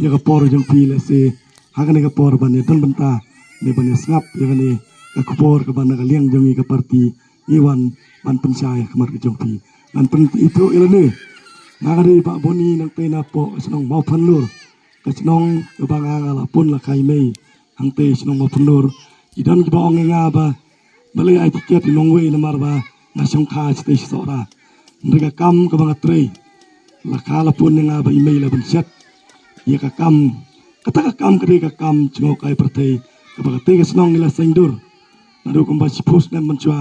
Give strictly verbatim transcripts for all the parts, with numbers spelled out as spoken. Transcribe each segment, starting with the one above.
ïa ka por jong phi lehse ha kane ka por ban ïa don bynta ne ban ïa sngap ïa kane ka khubor kaba na ka liang jong ngi ka parti ngi wan ban pynshai ha khmat ka jong phi. Ngan pynithuh ïa lade. Nga ka dei Bah Boni nangtei na poh ka shnong Mawphanlur, ka shnong kaba nga nga la pun la kai mei hangtei shnong Mawphanlur. Ki don kiba ong ïa nga ba balei ai tiket i nongwei namar ba nga shongkha shatei shi Sohra. Hynrei ka kam kaba nga trei la kha la pun ïa nga ba i mei la ban shet ïa ka kam. Kata ka kam ka dei ka kam jngohkai pyrthei kaba katei ka shnong ngi la saiñdur naduh kumba shiphew snem mynshuwa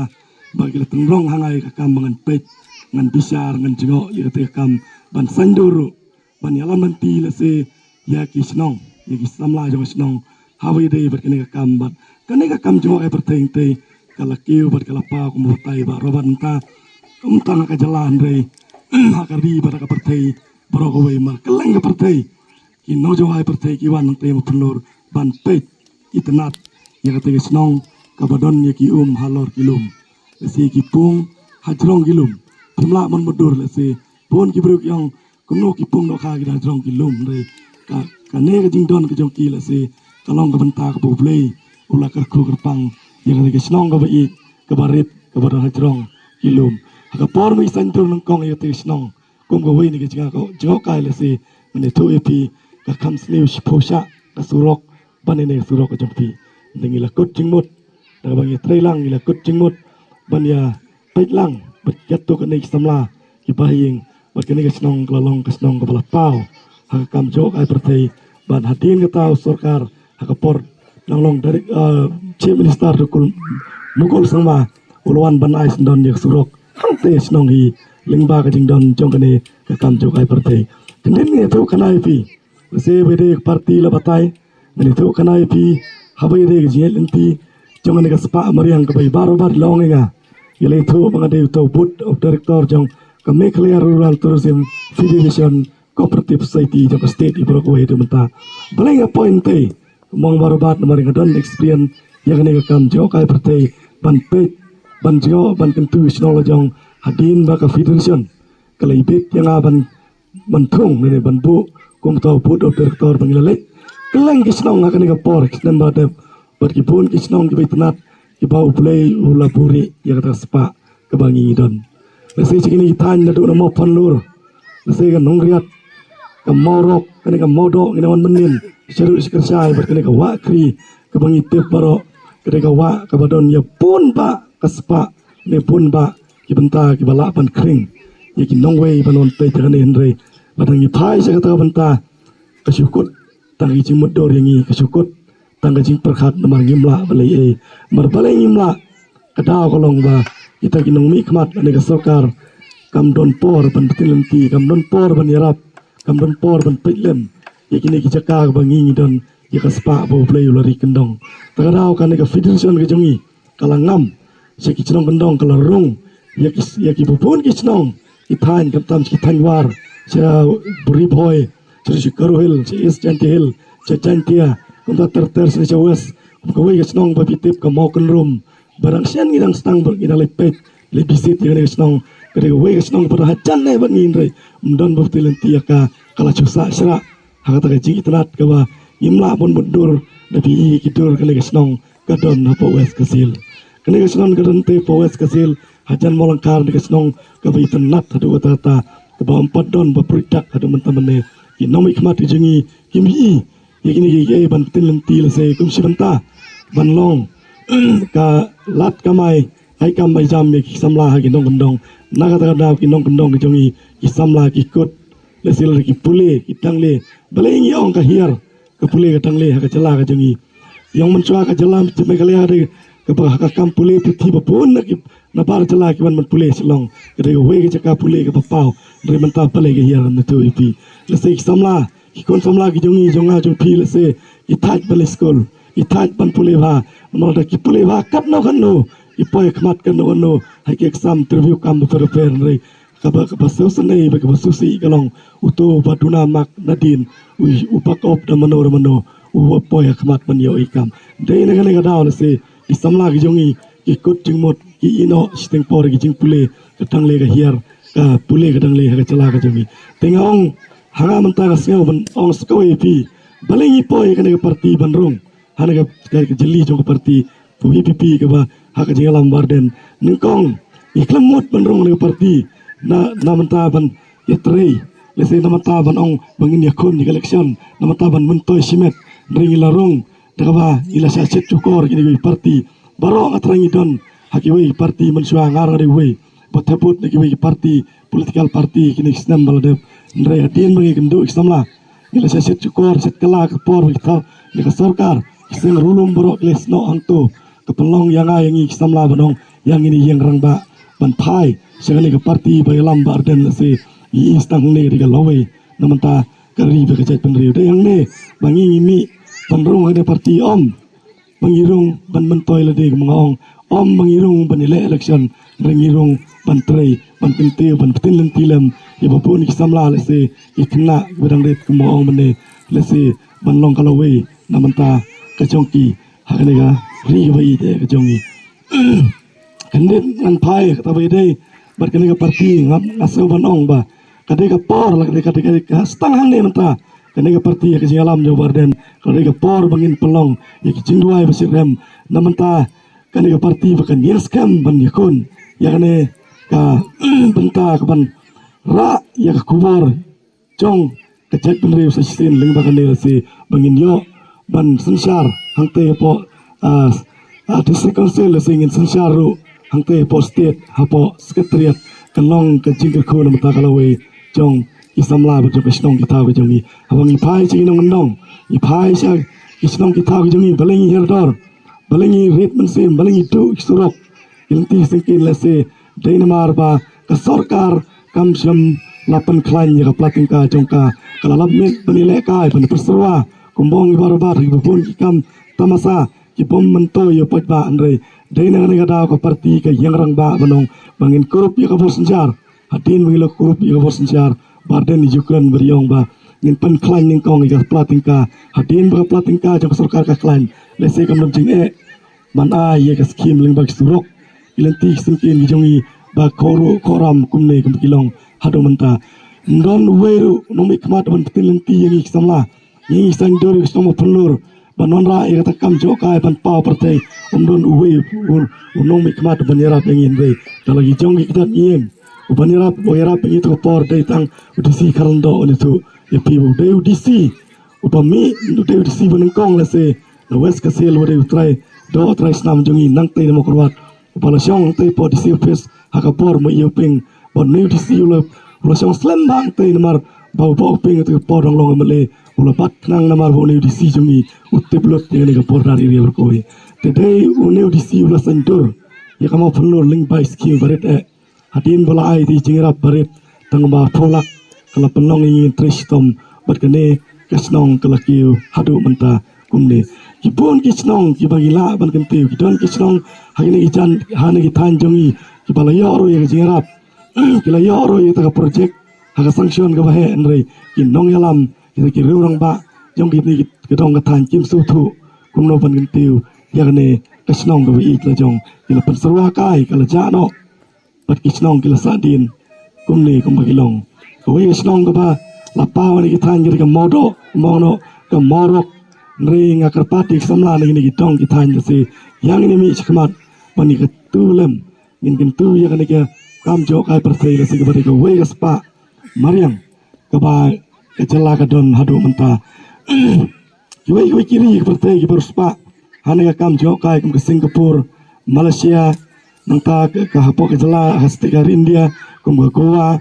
ba ki la tynrong ha nga ïa ka kam ba ngan peit, ngan bishar, ngan jngoh ïa katei ka kam ban saiñdur ruh ban ïalam lynti lehse ïa ki shnong, ïa ki samla jong ka shnong ha kaba ïadei bad kane ka kam. Bad kane ka kam jngohkai pyrthei hangtei ka la kiew bad ka la paw kumba batai Bah Robert mynta. Ym tang ha ka jylla hynrei ha ka ri bad ha ka pyrthei baroh kawei, mar kylleng ka pyrthei ki nongjngohkai pyrthei ki wan hangtei Mawphanlur ban peit, itynnad ïa katei ka shnong kaba don ïa ki um halor ki lum, lehse ki pung hajrong ki lum. Phim lah ban mutdur lehse bun ki briew ki ong kumno ki pung dohkha ki da hajrong ki lum, hynrei ka, kane ka jingdon ka jong ki lehse ka long ka bynta kaba U Blei u la kyrkhu kyrpang ïa katei ka shnong kaba ïeit, kaba rit, kaba don hajrong ki lum. Ha ka por ba ngi saiñdur nyngkong ïa katei ka shnong kum kawei na ki jngoh, jngohkai lehse ngan ïathuh ïa phi ka kham sniew shiphew shah ka surok ban ïa kane ka surok ka jong phi. Hynrei ngi la kut jingmut, da kaba ngi trei lang ngi la kut jingmut ban ïa peit lang bad katto katne ki samla kiba ha ïing bad kane ka shnong ka la long ka shnong kaba la paw ha ka kam jngohkai pyrthei. Bad hadien kata u sorkar ha ka por nang long direct, uh, Chief Minister Doctor Mukul Sangma u la wan ban ai syndon ïa ka surok hangtei shnong hi lyngba ka jingdon jong kane ka kam jngohkai pyrthei. Kyndit ngi ïathuh khana ïa phi, lehse ba ïadei ka parti la batai, ngan ïathuh khana ïa phi ha kaba ïadei ka jingïaid lynti jong kane ka spah mariang kaba i Bah Robert la ong ïa nga. Ïa la ïathuh ba nga dei uta u Board of Director jong ka Meghalaya Rural Tourism Federation Cooperative Society jong ka state, i baroh kawei haduh mynta. Balei nga poi hangtei? Ong Bah Robert namar nga don experience ïa kane ka kam jngohkai pyrthei ban peit, ban jngoh, ban kyntu shnong la jong hadien ba ka federation ka la ibit ïa nga ban, ban thung ne ban buh kum uta u Board of Director ba ngi la leit kylleng ki shnong ha kane ka por, ki snem ba dep, bad ki bun ki shnong kiba itynnad kiba U Blei u la buhrieh ïa kata ka spah kaba ngi don. Lehse sha kine ki thaiñ naduh na Mawphanlur, lehse ka Nongriat, ka Mawrok, kane ka Mawdoh, kine wan mynnin shaduh shi kyrshai bad kane ka Wahkhri kaba ngi tip baroh, kane ka wah kaba don ïa bun bah ka spah ne bun bah ki bynta kiba lah ban khring ïa ki nongwei ban wan peit ha kane, hynrei ba dang ngi phai sha kata ka bynta ka shu kut tang ka jingmutdur ïa ngi, ka shu kut tang ka jingpyrkhat namar ngim lah balei ei. Namar balei ngim lah? Ka daw ka long ba kita ki nongmihkhmat lane ka sorkar kam don por ban pynlynti, kam don por ban ïarap, kam don por ban peit lem ïa kine ki jaka kaba ngi ngi don ïa ka spah ba U Blei u la ri kyndong. Ta ka daw kane ka federation ka jong ngi ka la ngam sha ki shnong kyndong, ka la rung ïa ki, ïa ki bun ki shnong, ki thaiñ, khamtam ki thaiñ War, sha Ri Bhoi, sha Garo Hills, sha East Jaintia Hills, sha Jaintia, kumta ter ter sha West. Kum kawei ka shnong ba phi tip ka Mawkynrum, ba dang shen ngi dang sdang ba ngi dang leit peit, leit visit ïa kane ka shnong. Ka dei kawei ka shnong ba dang hajan ne ba ngi, hynrei ym don ba phi lynti ïa ka, ka la shu sah shrah ha kata ka jingitynnad kaba ngim lah ban mutdur. Da phi i ki dur kane ka shnong ka don hapoh West Khasi Hills. Kane ka shnong ka don te hapoh West Khasi Hills, hajan Mawlyngkar, ne ka shnong kaba itynnad haduh katta katta, kaba ym pat don ba pyrshah haduh mynta mynne. Ki nongmihkhmat ki jong ngi kim i ïa kine kiei kiei ban pynlynti lehse kum shi bynta ban long ka lad kamai, ai kam ai jam ïa ki samla ha ki nongkyndong. Na kata ka daw ki nongkyndong ki jong ngi, ki samla ki kut lehse lada ki pule ki tangle, balei ngi ong ka hiar ka pule ka tangle ha ka jylla ka jong ngi? Ïa, mynshuwa ka jylla Meghalaya ka dei kaba ha ka kam pule pyrthei ba bun na ki, na bar jylla ki wan ban pule Shillong. Ka dei kawei ka jaka pule kaba paw. Hynrei mynta balei ka hiar? Ngan ïathuh ïa phi. Lehse ki samla, ki khun samla ki jong ngi, jong nga jong phi lehse ki thait ban leit skul, ki thait ban pule bha. Namar lada ki pule bha katno katno, ki poi khmat katno katno ha ki exam interview kam bapher bapher, hynrei kaba, kaba sngewsynei bad kaba sngewsih ka long uto uba duna mark nadien, u, u back up da mano da mano, uba poi ha khmat ban ïoh i kam. Dei na kane ka daw lehse ki samla ki jong ngi ki kut jingmut, ki ïehnoh shiteng por ïa ki jingpule ka tangle ka hiar, ka pule ka tangle ha ka jylla ka jong ngi. Te nga ong Ha nga mynta nga sngew ban ong sa kawei ïa phi, balei ngi poi kane ka parti ban rung ha kane ka, ka, ka jylli jong ka parti VPP kaba ha ka jingïalam Bah Ardent. Nyngkong ngi khlem mut ban rung ha kane ka parti na, na mynta ban ïatrei, lehse na mynta ban ong ba ngin ïakhun ïa ka election, na mynta ban myntoi shimet, hynrei ngi la rung da kaba ngi la shah shet shukor kine kiwei ki parti. Baroh nga trai ngi don ha kiwei ki parti mynshuwa, nga ruh nga dei uwei ba thep vote na kiwei ki parti, political party, kine ki snem ba la dep. Hynrei hadien ba ngi kynduh ki samla, ngi la shah shet shukor, shet kylla ka por ba ki thaw ïa ka sorkar, ki seng ruh lum baroh ki la snoh hangto. Ka pynlong ïa nga ïa ngi ki samla ban ong ïa ngin ïeng rangbah ban phai sha kane ka parti ba ïalam Bah Ardent, lehse i, i stang hangne dei ka lawei na mynta ka ri bad ka jaitbynriew. Dei hangne ba ngi ngi mih ban rung ha kane ka parti, ym ba ngi rung ban myntoi lade, kum nga ong, ym ba ngi rung ban ïaleh election, hynrei ngi rung ban trei, ban kyntiew, ban pyntip lynti lem ïa ba bun ki samla, lehse ki khynnah kiba dang rit, kum nga ong mynne, lehse ban long ka lawei na mynta ka jong ki ha kane ka ri kaba ïeit ka jong ngi. Kyndit ngan phai kata ba ïadei bad kane ka parti, nga, nga sngew ban ong ba ka dei ka por, la ka dei, ka dei, ka dei ka stang hangne mynta kane ka parti ha ka jingïalam jong Bah Ardent, ka dei ka por ba ngin pynlong ïa ki jingduwai ba shitrhem. Na mynta kane ka parti ba kan ïeng skhem ban ïakhun ïa kane ka bynta kaban rah ïa ka khubor jong ka jaitbynriew sa shisien lyngba kane, lehse ba ngin ïoh ban synshar hangtei hapoh, ah, ah, District Council, lehse ngin synshar ruh hangtei hapoh state, hapoh secretariat, kan long ka jingkyrkhu na mynta ka lawei jong ki samla bad jong ka shnong ki thaw ka jong ngi. Haba ngi phai sha ki nongkyndong, ngi phai sha ki shnong ki thaw ka jong ngi, balei ngi hiar dor, balei ngi rit mynsiem, balei ngi duh ki surok, ki lynti ki syngkien, lehse dei namar ba ka sorkar kam shym la pynkhlaiñ ïa ka pla tyngka jong ka. Ka la lap miet ban ïalehkai, ban pynsyrwa, kumba ong i Bah Robert, ha kiba bun ki kam tamasa ki bym myntoi ïa u paidbah, hynrei dei na kane ka daw ka parti ka ïeng rangbah ban ong ba ngin kurup ïa ka bor synshar. Hadien ba ngi la kurup ïa ka bor synshar, Bah Ardent i ju kren bad i ong ba ngin pynkhlaiñ nyngkong ïa ka pla tyngka. Hadien ba ka pla tyngka jong ka sorkar ka khlaiñ, lehse kam don jingeh ban ai ïa ka skhim lyngba ki surok, ki lynti ki syngkien ki jong ngi ba khoro khoram kumne kum ki long haduh mynta. Ym don uwei ruh u nongmihkhmat ban pyntip lynti ïa ngi ki samla, ïa ngi saiñdur, ïa ki shnong ba pynlur, ban wanrah ïa kata ka kam jngohkai ban paw pyrthei. Ym don uwei u, u nongmihkhmat ban ïarap ïa ngi, hynrei da la ki jong ki kjat ngi ïeng. U ban ïarap, u ïarap ïa ngi tu ka por dei tang u DC Kharkongdo, u ngi tu ïa phi, u dei u DC uba mih, u dei u DC ba nyngkong, lehse na West Khasi Hills, u dei u trai doh trai snam jong ngi nangtei na Mawkyrwat, uba la shong hangtei hapoh DC office ha ka por Maiïewpeng. Bad une u DC u la, u la shong slem bha hangtei namar ba u Bah Hoping hangtei ka por dang long MLA, u la bat khnang namar ba une u DC jong ngi u tip lut ïa kane ka border area kawei. Te dei une u DC u la saiñdur ïa ka Mawphanlur lyngba i skhim ba rit eh. Hadien ba la ai ïa i jingïarap ba rit tang ba phew lak, ka la pynlong ïa ngi trei shitom bad kane ka shnong ka la kiew haduh mynta kumne. Ki bun ki shnong kiba ngi lah ban kyntiew, ki don ki shnong ha kine ki jan, ha kine ki thaiñ jong ngi kiba la ïoh ruh ïa ka jingïarap, ki la ïoh ruh ïa kata ka project ha ka sanction kaba heh, hynrei ki nongïalam, kita ki riew rangbah jong kine ki, ki dong ka thaiñ kim sngewthuh kumno ban kyntiew ïa kane ka shnong kaba ïeit la jong. Ki la pynsyrwa kai, ka la jah noh. Bad ki shnong ki la sahdien kumne kumba ki long. Kawei ka shnong kaba la paw ha kine ki thaiñ ka dei ka Mawdoh, Mawdoh, ka Mawrok. Hynrei nga kyrpad ïa ki samla na kine ki dong ki thaiñ, lehse ïa ngin ïa mih shakhmat ban ïa kyntu lem, ngin kyntu ïa kane ka kam jngohkai pyrthei, lehse kaba dei kawei ka spah mariang kaba ka jylla ka don haduh mynta. Kiwei kiwei ki ri ka pyrthei kiba riewspah ha kane ka kam jngohkai, kum ka Singapore, Malaysia, nangta ka, ka hapoh ka jylla, ha state ka ri India, kum ka Goa,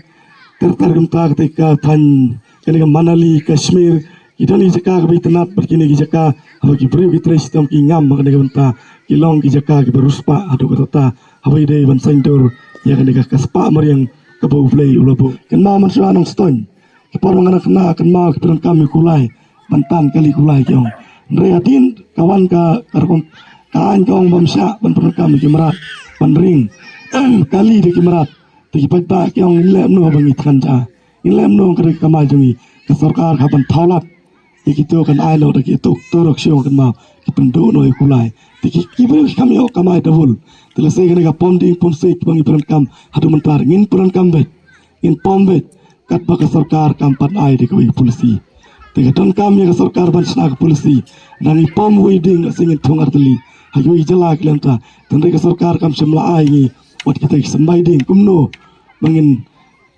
ter ter kumta, kata ka thaiñ, kane ka Manali, Kashmir, ki don ki jaka kiba itynnad bad kine ki jaka haba ki briew ki trei shitom ki ngam ha kane ka bynta. Ki long ki jaka kiba riewspah haduh katta katta haba ïadei ban saiñdur ïa kane ka, ka spah mariang kaba U Blei u la buh. Kynmaw mynshuwa Nongstoiñ, ki por ba nga khynnah, kynmaw ki pyndonkam ïa u kulai ban tan kali kulai ki ong. Hynrei hadien ka wan ka, ka rukom, ka aiñ ka ong bym shah ban pyndonkam ïa ki mrad ban ring kali da ki mrad. Te ki paidbah ki ong, ngin leh kumno ba ngi thngan ja, ngin leh kumno, ka dei ka kamai jong ngi. Ka sorkar ka hap ban thaw lad ïa kito, kan ai noh da ki tuk turok shuh, kynmaw ki pynduh noh ïa u kulai. Te ki, ki briew ki kam ïoh kamai double. Te lehse kane ka pom dieng pom siej ba ngi pyndonkam haduh mynta, ngin pyndonkam beit, ngin pom beit. katba ka sorkar kam pat ai da kawei ka policy. Te ka donkam ïa ka sorkar ban shna ka policy. Dang i pom wei ding la sngin thung artylli ha kawei jylla ki lem ta. Tang re ka sorkar kam shym la ai ngi wat kita ki symbai ding kumno ba ngin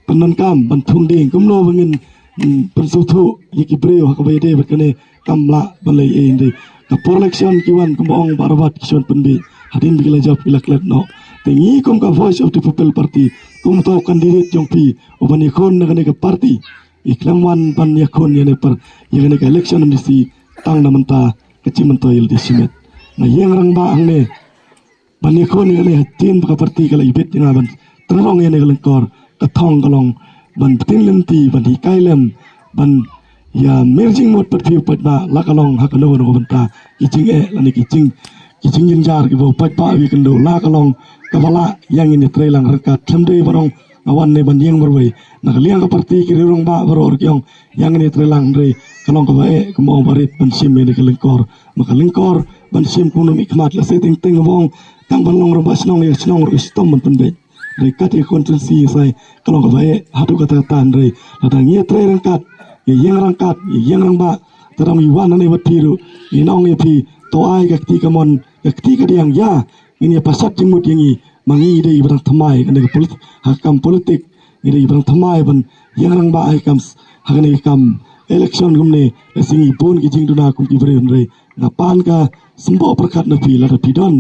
pyndonkam ban thung ding kumno ba ngin, mm, pynsngewthuh ïa ki briew ha kaba ïadei bad kane kam lah ban leh ei ei. Ka por election ki wan kumba ong ba arwat ki shon pynbeit hadien ba ki la jop ki la klet noh. Te ngi kum ka Voice of the People Party kum uto u candidate jong phi uban ïakhun na kane ka party, i khlem wan ban ïakhun ïa ne par ïa kane ka election M D C tang na mynta ka jingmyntoi ïa lade shimet. Nga ïeng rangbah hangne ban ïakhun ïa kane hadien ba ka party ka la ibit ïa nga ban tyngrong ïa kane ka lyngkor. Ka thong ka long ban btin lynti ban hikai lem ban ïa mir jingmut pat phi u paidbah la ka long ha kano kano ka bynta. Ki jingeh lane ki jing ki jingjynjar kiba u paidbah u ïakynduh la ka long kaba lah ïa ngin ïatreilang ryngkat khlem dei ban ong nga wan ne ban ïeng marwei. Na ka liang ka party ki riew rangbah baroh ki ong ïa ngin ïatreilang hynrei ka long kaba eh kumba ong ba rit ban shim ïa kane ka lyngkor. Ma ka lyngkor ban shim kumno mih khmat lehse teng teng ba ong tang ban long rangbah shnong ïa shnong ruh i shitom ban pynbeit. Hynrei kat ïa ka constituency sa ka long kaba eh haduh katta katta hynrei lada ngi ïatrei ryngkat, ngi ïeng ryngkat, ngi ïeng rangbah, te dang ngi wan hangne bad phi ruh ngin ong ïa phi to ai ka kti kamon ka kti kadiang ïa ngin ïa pashat jingmut ïa ngi. Ma ngi dei ba dang thymmai kane ka polit ha ka kam politik, ngi dei ba dang thymmai ban ïeng rangbah ha ka kam ha kane ka kam election kumne. Lehse ngi bun ki jingduna kum ki briew hynrei nga pan ka symboh pyrkhat na phi lada phi don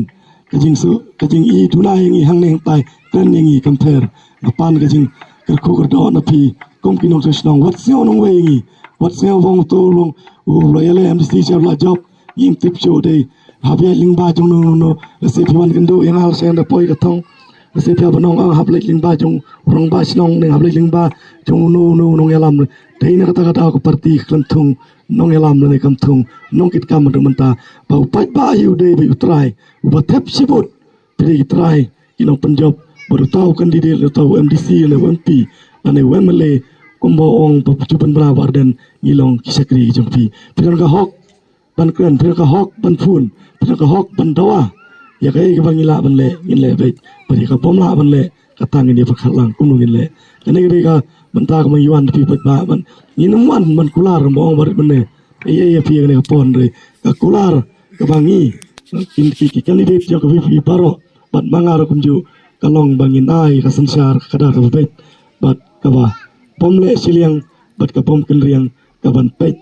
ka jingsu ka jingïaduna ïa ngi hangne hangtai kren ïa ngi kam pher. Nga pan ka jingkyrkhu kyrdoh na phi kum ki nongshong shnong wat sngew nongwei ïa ngi. Wat sngew ba ong uto u long u la ïaleh M D C sha u la jop. Ngim tip shuh dei hap ïaid lyngba jong no no no. Lehse phi wan kynduh ïa nga lehse da poi ka thong. Lehse phi hap ban ong hap leit lyngba jong u rangbah shnong ne hap leit lyngba jong uno uno u nongïalam. Dei na kata ka daw ka party khlem thung nongïalam lane kam thung nongkitkam mynta mynta. Ba u paidbah hi u dei ba u trai uba thep shibut. Phi dei ki trai ki nongpynjop bad uta u candidate uta u M D C lane u M P lane u M L A kumba ong ba phi ju pynbna ba Ardent ngi long ki shakri ki jong phi. Phi don ka hok ban kren, phi don ka hok ban phone, phi don ka hok ban dawa. Ïa kaei kaba ngi lah ban leh ngin leh beit bad ïa kaba ym lah ban leh kata ngin ïa pyrkhat lang kumno ngin leh. Kane ka dei ka bynta kaba ngi wan phi paidbah ban ngin ym wan ban kular ba ong ba rit mynne. Ei ei ïa phi kane ka por hynrei ka kular kaba ngi ki ki candidate jong ka V P P baroh bad ma nga ruh kumjuh ka long ba ngin ai ka synshar ka kdar kaba beit bad kaba bym leh shiliang bad ka bym kynriang ka ban peit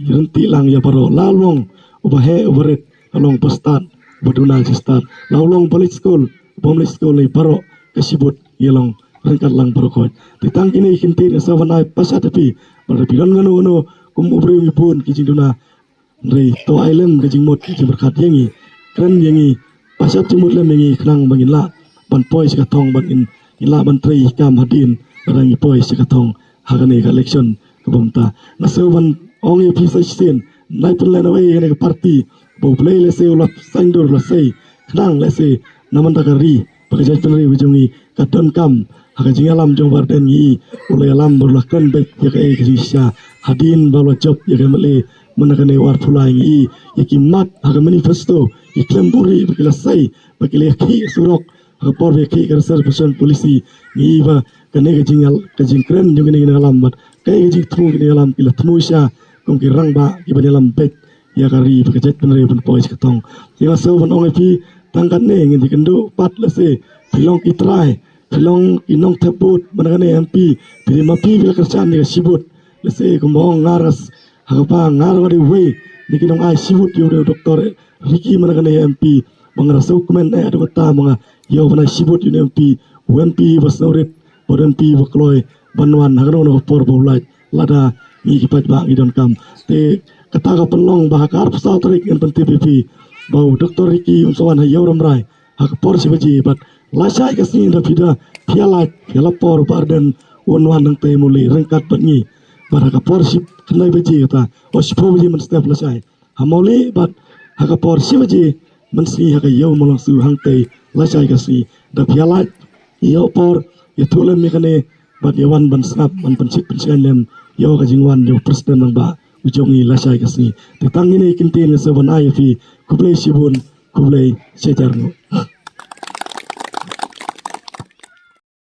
ryntih lang ïa baroh la long uba heh uba rit la long ba stad ba duna shi stad la long ba leit skul bym leit skul ïa baroh ka shibut ïa long ryngkat lang baroh khoit. Te tang kine ki ktien nga sa ban ai pashat ïa phi ba lada phi don kano kano kum u briew ngi bun ki jingduna. Hynrei to ai lem ka jingmut ka jingpyrkhat ïa ngi kren ïa ngi pashat jingmut lem ïa ngi khnang ba ngin lah ban poi sha ka thong ban ngin ngin lah ban trei kam hadien lada ngi poi sha ka thong ha kane ka election kaba mynta. Nga sngew ban ong ïa phi sa shisien nai pynlehnoh ïa kane ka party ba U Blei lehse u la saiñdur u la sei khnang lehse na mynta ka ri ba ka jaitbynriew ka jong ngi ka donkam ha ka jingïalam jong u Bah Ardent ngi i u la ïalam bad u la kren beit ïa kaei ka jingshisha hadien ba u la jop ïa ka M L A mynta kane u arphew lai ngi i ïa ki mat ha ka manifesto ki khlem buhrieh ba ki la sei ba ki la ïakhih surok ha ka por ba ïakhih ka reservation policy ngi i ba kane ka jingïal ka jingkren jong kine ki nongïalam bad kaei ka jingthmu kine ki nongïalam ki la thmu sha kum ki rangbah kiban ïalam beit ïa ka ri bad ka jaitbynriew ban poi sha ka thong. Te nga sngew ban ong ïa phi tang katne ngin ïakynduh pat lehse phi long ki trai phi long ki nongthep vote mynta kane M P phi dei ma phi phi la kyrshan ïa ka shi vote. Lehse kumba ong nga ruh ha kaba nga ruh nga dei uwei na ki nongai shi vote ïa u Doctor Ricky mynta kane M P ba nga ruh sngewkmen eh haduh katta ba nga ïoh ban ai shi vote ïa u M P u M P ba sngewrit bad u M P ba kloi ban wan ha kano kano ka por ba u lait. Lada ngi ki paidbah ngi donkam. Te kata ka pynlong ba ha ka arphew saw tarik ngan pyntip ïa phi ba u Doctor Ricky un sa wan ha Ïew Rambrai ha ka por shi baje bad lashai ka sngi da phi da phi ïa lait phi ïa la por Bah Ardent un wan nangtei Mawlai ryngkat bad ngi. Bad ha ka por shi khyndai baje kata o shiphew baje mynstep lashai ha Mawlai bad ha ka por shi baje mynsngi ha ka Ïew Mawlangsu hangtei lashai ka sngi da phi ïa lait ïa por ïathuh lem ïa kane bad ïa wan ban sngap ban pynshit pynshngaiñ lem ïa ka jingwan jong u President Rangbah u jong ngi lashai ka sngi. Te tang ine i kyntien nga sa ban ai ïa phi. Khublei shibun, khublei shihajar nguh.